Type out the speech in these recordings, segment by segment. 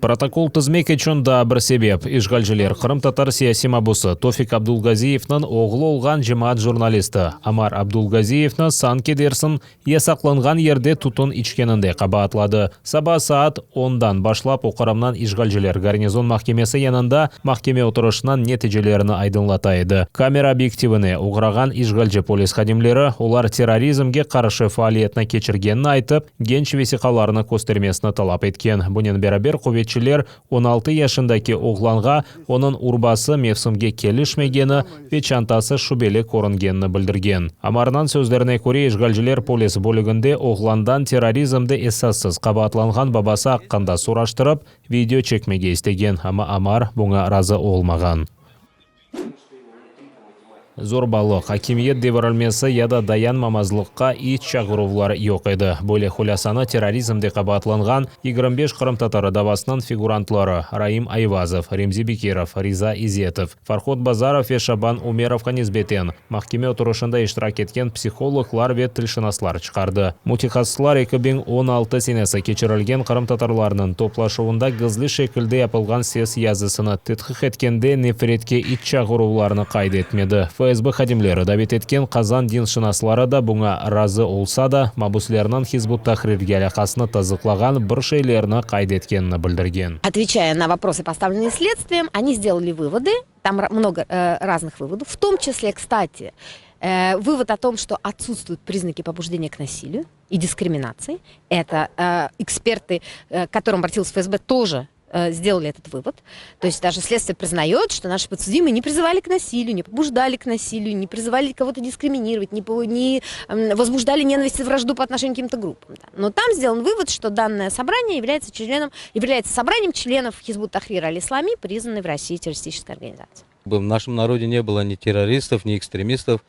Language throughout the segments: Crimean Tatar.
Protokol tizmek içün daa bir sebep, işğalciler qırımtatar siyasiy mabusı Tofik Abdulgaziyevniñ oğlu olğan cemaat jurnalisti Amar Abdulgaziyevni sanki dersiñ yasaqlanğan yerde tütün içkeninde qabaatladı. Saba saat ondan başlap o Qırımnıñ işğalciler garnizon mahkemesi yanında mahkeme oturışınıñ neticelerini aydınlata edi. Kamera obyektivine oğrağan işğalci polis hadimleri, olar terrorizmge qarşı faaliyetni keçirgenini aytıp, Genç vesiqalarnı köstermesini talap etken. Bunen beraber, quvetçiler 16 yaşındaki oğlanğa onıñ urbası mevsimge kelişmegeni ve çantası şübeli körüngenini bildirgen. Amarnıñ sözlerine köre, işğalciler polis bölüginde oğlandan terrorizmde esassız qabaatlanğan babası aqqında soraştırıp, video çekmege istegen, amma Amar buña razı olmağan. Zorbalıq, akimiyet devirilmesi ya da dayanmamazlıqqa iç çağıruvlar yoq edi. Böyle hulâsanı terrorizmde qabaatlanğan 25 qırımtatarı davasınıñ figurantları Raim Ayvazov, Remzi Bekirov, Riza İzetov, Farhod Bazarov ve Şaban Umerovğa nisbeten mahkeme oturışında iştirak etken psihologlar ve tilşınaslar çıqardı. Mütehassıslar 2016 senesi keçirilgen qırımtatarlarnıñ toplaşuvında gizli şekilde yapılğan ses yazısını tedqiq etkende nefretke iç çağıruvlarnı qayd etmedi. FSB hadimleri davet etken Qazan dinşınasları da buña razı olsa da, mabüslerniñ Hizb ut-Tahrirge alâqasını tasdıqlağan bir şeylerni qayd etkenini bildirgen. Otveçaya na vопросы, postavlennıye sledstviyem, oni sdelali vıvodı, tam mnogo razных vıvodov, v tom çisle, kstati, vıvod o tom, çto otsutstvuyut priznaki pobujdeniya k nasiliyu i diskriminatsii, eto ekspertı, k kotorım obratilsya FSB, тоже сделали этот вывод. То есть даже следствие признает, что наши подсудимые не призывали к насилию, не побуждали к насилию, не призывали кого-то дискриминировать, не, не возбуждали ненависть и вражду по отношению к каким-то группам. Да. Но там сделан вывод, что данное собрание является, членом, является собранием членов Хизбут Тахрира аль-Ислами, признанной в России террористической организацией. В нашем народе не было ни террористов, ни экстремистов,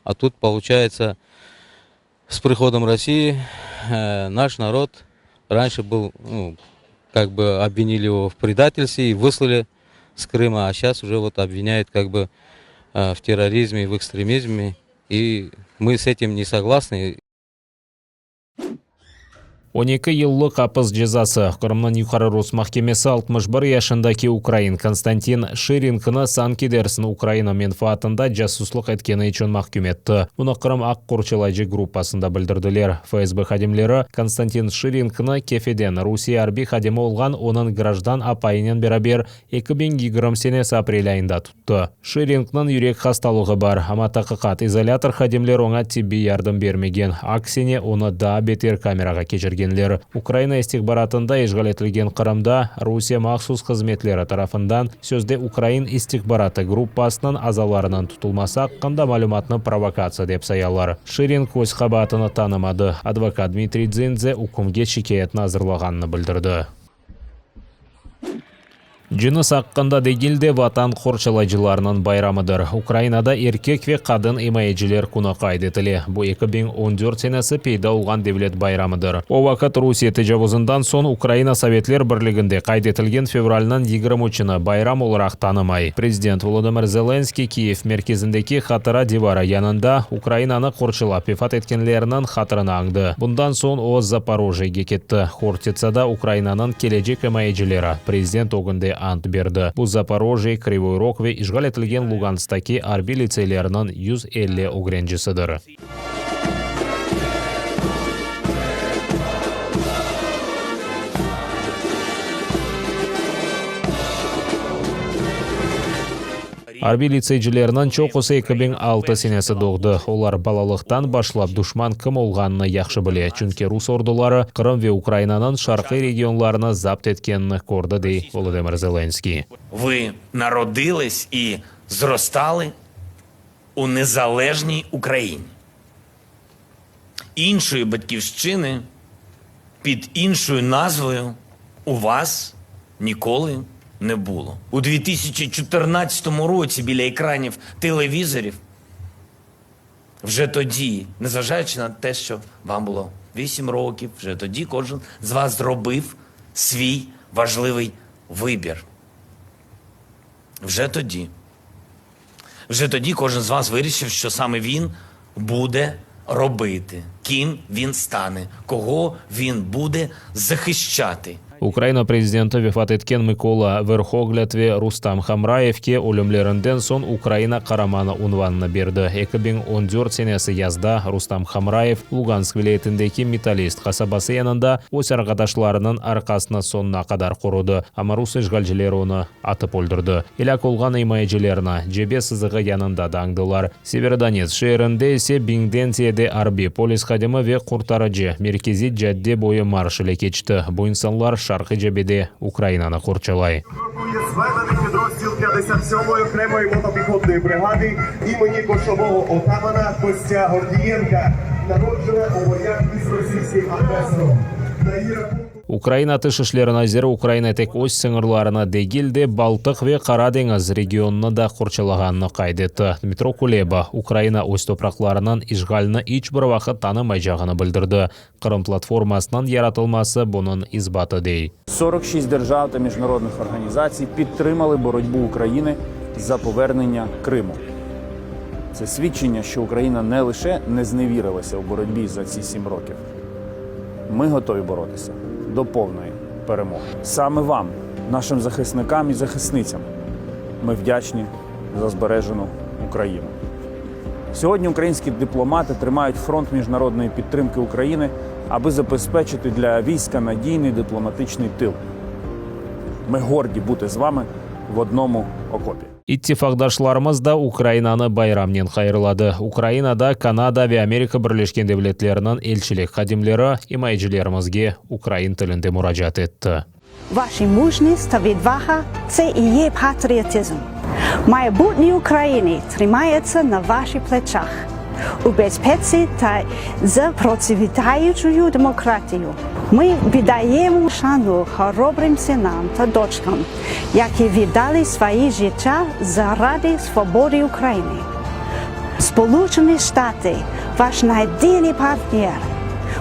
а тут, получается, с приходом России э, наш народ раньше был, ну, как бы обвинили его в предательстве и выслали с Крыма, а сейчас уже вот обвиняют как бы э, в терроризме, в экстремизме, и мы с этим не согласны. 12 yıllıq apis cezası, Qırımnıñ Yuqarı rus mahkemesi 61 yaşındaki ukrain Konstantin Şiringni sanki dersin Ukraina menfaatında casuslıq etkeni içün mahküm etti. Bunı Qırım aq qorçalayıcı gruppasında bildirdiler. FSB hadimleri Konstantin Şiringni Kefeden Rusiye arbiy hadimi olğan onıñ grajdan apayınen beraber 2020 senesi aprel ayında tuttı. Şiringniñ yürek hastalığı bar, amma taqiqat izolâtor hadimler oña tibbiy yardım bermegen, aksine, onı daa beter kamerağa keçirgenler. Ukraina istihbaratında işğal etilgen Qırımda Rusiye mahsus hızmetleri tarafından sözde ukrain istihbaratı gruppasınıñ azalarınıñ tutulması aqqında malümatnı provokatsiya dep sayalar. Şiring öz qabaatını tanımadı. Advokat Dmitriy Dzinze ükümge şikâyetni azırlağanını bildirdi. Cınıs aqqında degil de, Vatan qorçalayıcılarınıñ bayramıdır. Ukrainada Erkek ve qadın imayeciler künü qayd etile. Bu 2014 senesi peyda olğan devlet bayramıdır. O vaqıt Rusiye tecavuzından soñ Ukraina Sovetler Birliginde qayd etilgen fevralniñ 23-ni bayram olaraq tanımay. Prezident Volodımır Zelenskıy Kiyev merkezindeki Hatıra divarı yanında Ukrainanı qorçalap vefat etkenlerniñ hatırını añdı. Bundan soñ o Zaporojyege ketti. Hortitsada Ukrainanıñ kelecek imayecileri prezident ögünde ant berdi. Bu Zaporojye, Krivoy Rog ve işğal etilgen Lugansktaki arbiy litseyleriniñ 150 ögrencisidir. Arbiy litseycilerniñ çoqusı 2006 senesi doğdı. Olar balalıqtan başlap duşman kim olğanını yahşı bile, çünki rus orduları Qırım ve Ukrainanıñ şarqiy regionlarını zapt etkenini kördi, dey Volodımır Zelenskıy. Vı narodılıs i zrostalı u nezalejniy Ukrayini. İnşoyi batkivşçını pid inşoyu nazvoyu u vas nikolı ne bulo. U 2014 roці біля ekranів televizorів вже тоді, незважаючи на те, що вам було 8 років, вже тоді кожен з вас зробив свій важливий вибір. Вже тоді. Вже тоді кожен з вас вирішив, що саме він буде робити, ким він стане, кого він буде захищати. Ukraina prezidenti vefat etken Mıkola Verhoglâd ve Rustam Hamrayevke ölümlerinden soñ Ukraina Qaramanı unvanını berdi. 2014 senesi yazda Rustam Hamrayev Lugansk vilâyetindeki Metalist qasabası yanında öz arqadaşlarınıñ arqasını soñuna qadar qorudı, amma rus işğalcileri onı atıp öldürdi. Elâk olğan imayecilerni cebe sızığı yanında da añdılar. Severodonetsk şeerinde ise biñden ziyade arbiy, polis hadimi ve qurtarıcı merkeziy cadde boyu marş ile keçti. Bu insanlar şarqiy cebede Ukrainanı qorçalay. Ukraina Tış işleri naziri Ukraina tek öz sıñırlarını degil de, Baltıq ve Qara deñiz regionını da qorçalağanını qayd etti. Dmıtro Kuleba, Ukraina öz topraqlarınıñ işğalini iç bir vaqıt tanımaycağını bildirdi. Qırım platformasınıñ yaratılması bunıñ isbatı, dey. 46 держав та міжнародних організацій підтримали боротьбу України за повернення Криму. Це свідчення, що Україна не лише не зневірилася у боротьбі за ці сім років. Ми готові боротися до повної перемоги. Саме вам, нашим захисникам і захисницям, ми вдячні за збережену Україну. Сьогодні українські дипломати тримають фронт міжнародної підтримки України, аби забезпечити для війська надійний дипломатичний тил. Ми горді бути з вами в одному окопі. İttifaqdaşlarımız da Ukrainanı bayramnen hayırladı. Ukrainada Kanada ve Amerika Birleşken Devletleriniñ elçilik hadimleri imayecilerimizge ukrain tilinde muracaat etti. Ваша мужність та відвага – це і є патріотизм. Майбутнє України тримається на ваших плечах у безпеці та з процвітаючою демократією. Ми віддаємо шану хоробрим синам та дочкам, які віддали свої життя заради свободи України. Сполучені Штати ваш надійний партнер.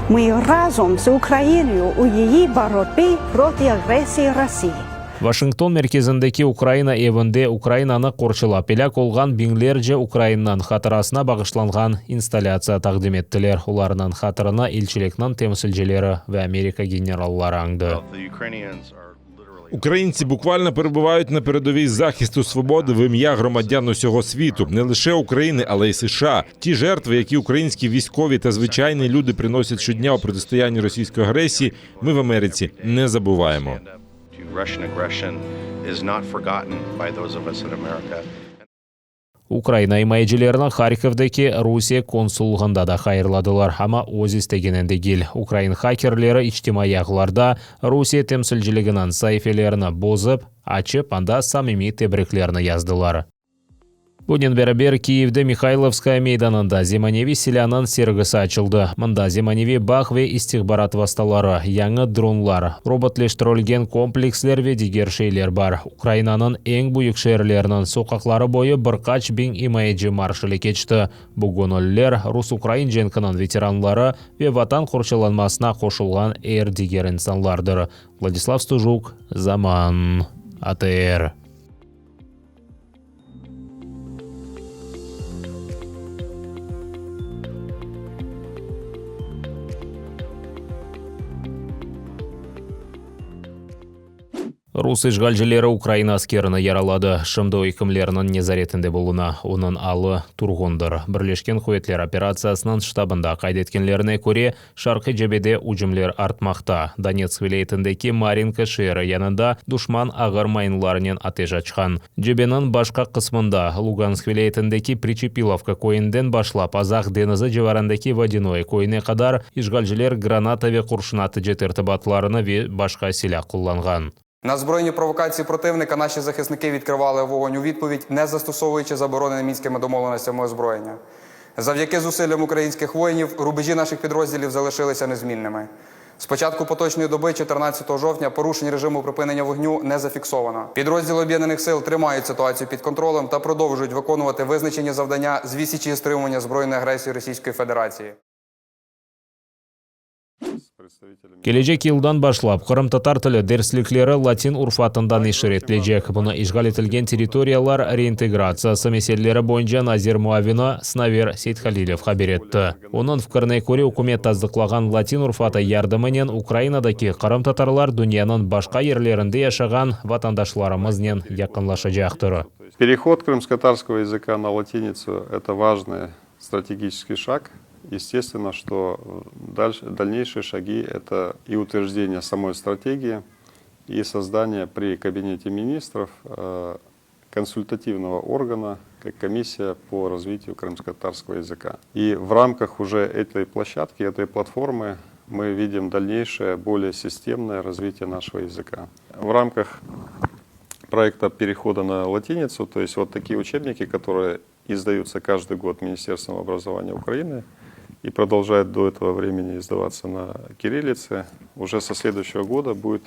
Ми разом з Україною у її боротьбі проти агресії Росії. Vaşington merkezindeki Ukraina evinde Ukrainanı qorçalap elâk olğan biñlerce ukrainniñ hatırasına bağışlanğan installâtsiya taqdim ettiler. Olarnıñ hatırına elçilikniñ temsilcileri ve Amerika generalları añdı. Українці буквально перебувають на передовій захисту свободи в ім'я громадян усього світу, не лише України, але й США. Ті жертви, які українські військові та звичайні люди приносять щодня у протистоянні російської агресії, ми в Америці не забуваємо. to Russian aggression is not forgotten by those of us in America. Ukraina imayecilerini Harkovdaki Rusiye konsullığında da hayırladılar, amma öz isteginen degil. Ukrain hakerleri içtimaiy ağlarda Rusiye temsilciliginiñ saifelerini bozıp, açıp, anda samimiy tebriklerni yazdılar. Bunen beraber, Kiyevde Mihaylovskaya meydanında zemaneviy silânıñ sergisi açıldı. Mında zemaneviy bağ ve istihbarat vastaları, yañı dronlar, robotleştirilgen kompleksler ve diger şeyler bar. Ukrainanıñ eñ büyük şeerleriniñ soqaqları boyu bir qaç biñ imayeci marş ile keçti. Bu göñülliler, rus-ukrain cenkiniñ veteranları ve Vatan qorçalanmasına qoşulğan er diger insanlardır. Vladislav Stujuk, Zaman, ATR. Rus işğalcileri ukrain askerini yaraladı. Şimdi o ekimlerniñ nezaretinde buluna. Onıñ alı turğundır. Birleşken quvetler operatsiyasınıñ ştabında qayd etkenlerine köre, Şarqiy cebede ücümler artmaqta. Donetsk vilâyetindeki Marinka şeeri yanında duşman ağır mayınlarnen ateş açqan. Cebeniñ başqa qısmında, Lugansk vilâyetindeki Priçepilovka köyünden başlap Azaq deñizi civarındaki Vodânoye köyüne qadar, işğalciler granata ve qurşun atıcı tertibatlarını ve başqa silâ qullanğan. На збройні провокації противника наші захисники відкривали вогонь у відповідь, не застосовуючи заборонене мінськими домовленостями озброєння. Завдяки зусиллям українських воїнів рубежі наших підрозділів залишилися незмінними. З початку поточної доби, 14 жовтня, порушень режиму припинення вогню не зафіксовано. Підрозділи Об'єднаних сил тримають ситуацію під контролем та продовжують виконувати визначені завдання з відсічі і стримування збройної агресії Російської Федерації. Kelecek yıldan başlap qırımtatar tili derslikleri latin urufatında neşir etilecek. Bunı işğal etilgen territoriyalar reintegratsiyası meseleleri boyunca nazir muavini Sinaver Seythalilev haber etti. Onıñ fikirine köre, ükümet tasdıqlağan latin urufatı yardımınen Ukrainadaki qırımtatarlar dünyanıñ başqa yerlerinde yaşağan vatandaşlarımıznen yaqınlaşacaqtır. Переход крымскотатарского языка на латиницу – это важный стратегический шаг. Естественно, что дальше, дальнейшие шаги – это и утверждение самой стратегии, и создание при Кабинете министров э, консультативного органа, как комиссия по развитию крымско-татарского языка. И в рамках уже этой площадки, этой платформы мы видим дальнейшее, более системное развитие нашего языка. В рамках проекта перехода на латиницу, то есть вот такие учебники, которые издаются каждый год Министерством образования Украины и продолжают до этого времени издаваться на кириллице, уже со следующего года будет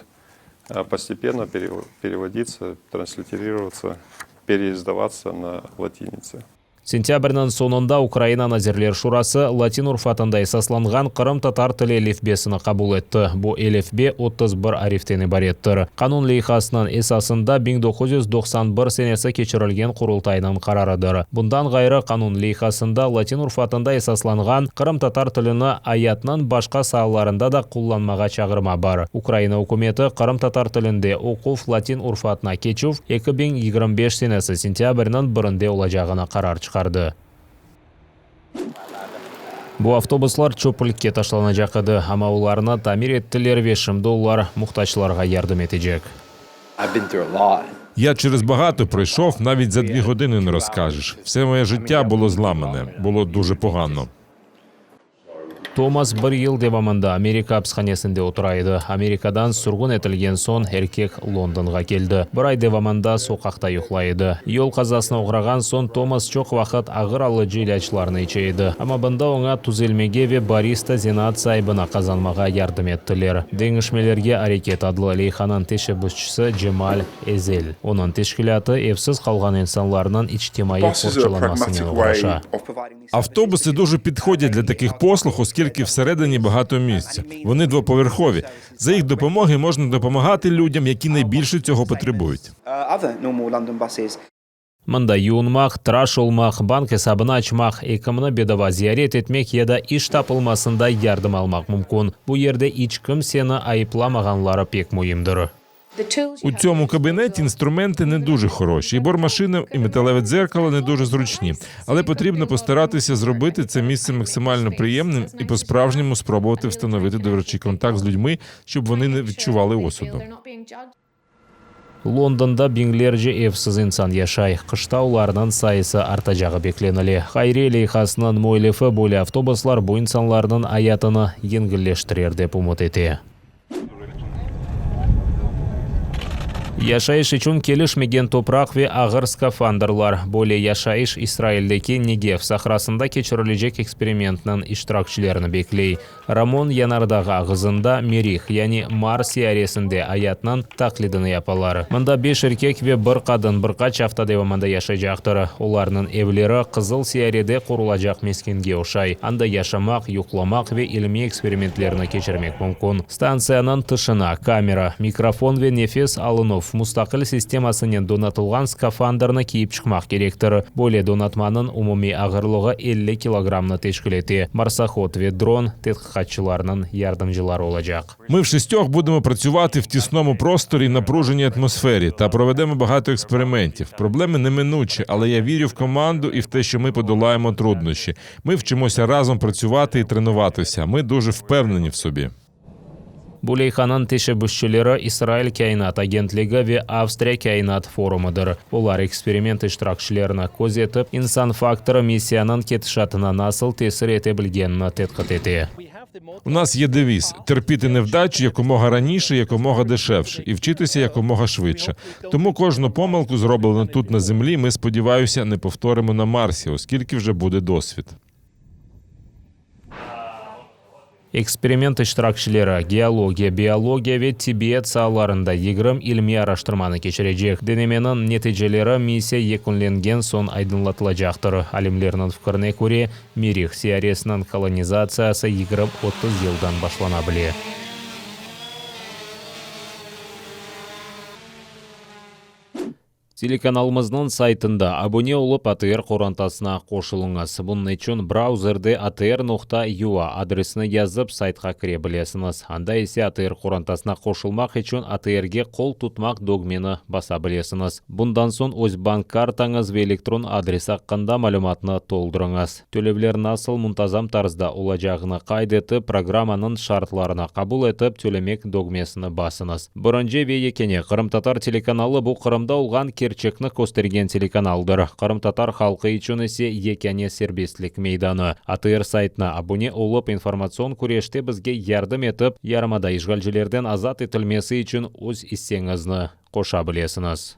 а, постепенно переводиться, транслитерироваться, переиздаваться на латинице. Sentâbrniñ soñunda Ukraina Nazirler Şurası latin urufatında esaslanğan qırımtatar tili elifbesini qabul etti. Bu elifbe 31 ariften ibarettir. Qanun leyhasınıñ esasında 1991 senesi keçirilgen Qurultaynıñ qararıdır. Bundan ğayrı, qanun leyhasında latin urufatında esaslanğan qırımtatar tilini ayatnıñ başqa saalarında da qullanmağa çağırma bar. Ukraina ükümeti qırımtatar tilinde oquv latin urufatına keçüv 2025 senesi sentâbrniñ birinde olacağına qarar çıqardı. Bu avtobuslar çöplükke taşlanacaq edi, amma olarnı tamir ettiler ve şimdi olar muhtaclarğa yardım etecek. Я через багато пройшов, навіть за дві години не розкажеш. Все моє життя було зламане, було дуже погано. Tomas bir yıl devamında Amerika apishanesinde otura edi. Amerikadan sürgün etilgen soñ erkek Londonğa keldi. Bir ay devamında soqaqta yuqlay edi. Yol qazasına oğrağan soñ Tomas çoq vaqıt ağır alıcı ilâclarnı içe edi. Amma bunda oña tüzelmege ve barista zenaat saibini qazanmağa yardım ettiler. Deñişmelerge areket adlı leyhanıñ teşebbüsçisi Cemal Ezel. Onıñ teşkilâtı evsiz qalğan insanlarnıñ içtimaiy qorçalanmasınen oğraşa. Автобуси дуже підходять для таких послуг, оскільки всередині багато місця. Вони двоповерхові. За їх допомоги можна допомагати людям, які найбільше цього потребують. Mında yuvunmaq, tıraş olmaq, bank esabını açmaq, ekimni bedava ziyaret etmek ya da iş tapılmasında yardım almaq mümkün. Bu yerde iç kimseni ayıplamağanları pek müimdir. У цьому кабінеті інструменти не дуже хороші. І бормашина, і металеве дзеркало не дуже зручні. Але потрібно постаратися зробити це місце максимально приємним і по-справжньому спробувати встановити довірчий контакт з людьми, щоб вони не відчували осуду. Londonda biñlerce evsiz insan yaşay. Qışta olarnıñ sayısı artacağı beklenile. Hayriye leyhasınıñ müellifi böyle avtobuslar bu insanlarnıñ ayatını yengilleştirer dep ümüt ete. Yaşayış içün kelişmegen topraq ve ağır skafandrlar. Böyle yaşayış İsraildeki Negev sahrasında keçirilecek eksperimentniñ iştirakçilerini bekley. Ramon yanardağı ağızında Merih, yani Mars seyyaresinde ayatnıñ taqlidini yapalar. Mında beş erkek ve bir qadın bir qaç afta devamında yaşaycaqtır. Olarnıñ evleri qızıl seyyarede qurulacaq meskenge oşay. Anda yaşamaq, yuqlamaq ve ilmiy eksperimentlerni keçirmek mümkün. Stantsiyanıñ tışına kamera, mikrofon ve nefes alınuv mustaqil sistemasınen donatılğan skafandrnı kiyip çıqmaq kerektir. Böyle donatmanıñ umumiy ağırlığı 50 kilogrammnı teşkil ete. Marsohod ve dron tedqiqatçılarnıñ yardımcıları olacaq. Ми в шістьох будемо працювати в тісному просторі і напруженій атмосфері та проведемо багато експериментів. Проблеми неминучі, але я вірю в команду і в те, що ми подолаємо труднощі. Ми вчимося разом працювати і тренуватися. Ми дуже впевнені в собі. Bu leyhanıñ teşebbüsçileri İsrail kâinat agentligi ve Avstriya kâinat forumıdır. Olar eksperiment iştirakçilerini közetip, insan faktorı missiyanıñ ketişatına nasıl tesir ete bilgenini tedqiq ete. У нас є девіз терпіти невдачі якомога раніше, якомога дешевше, і вчитися якомога швидше. Тому кожну помилку, зроблену тут на землі, ми сподіваюся, не повторимо на Марсі, оскільки вже буде досвід. Eksperiment iştirakçileri geologiya, biologiya ve tibbiyet saalarında 20 ilmiy araştırmanı keçirecek. Denemeniñ neticeleri missiya yekünlengen soñ aydınlatılacaqtır. Alimlerniñ fikrine köre, Merih seyyaresiniñ kolonizatsiyası 20-30 yıldan başlana bile. Telekanalımıznıñ saytında abune olıp ATR qorantasına qoşulıñız. Bunıñ içün brauzerde atr noqta ua adresini yazıp saytqa kire bilesiñiz. Anda ise ATR qorantasına qoşulmaq içün ATRge qol tutmaq dögmeni basa bilesiñiz. Bundan soñ öz bank kartañız ve elektron adresi aqqında malümatnı toldurıñız. Tölevler nasıl muntazam tarzda olacağını qayd etip, programmanıñ şartlarını qabul etip, Tölemek dögmesini basıñız. Birinci ve yekâne qırımtatar telekanalı bu Qırımda olğan kerçekni köstergen telekanaldır. Qırımtatar halqı içün ise yekâne serbestlik meydanı. ATR saytına abune olıp, informatsion küreşte bizge yardım etip, yarımada işğalcilerden azat etilmesi içün öz isseñizni qoşa bilesiñiz.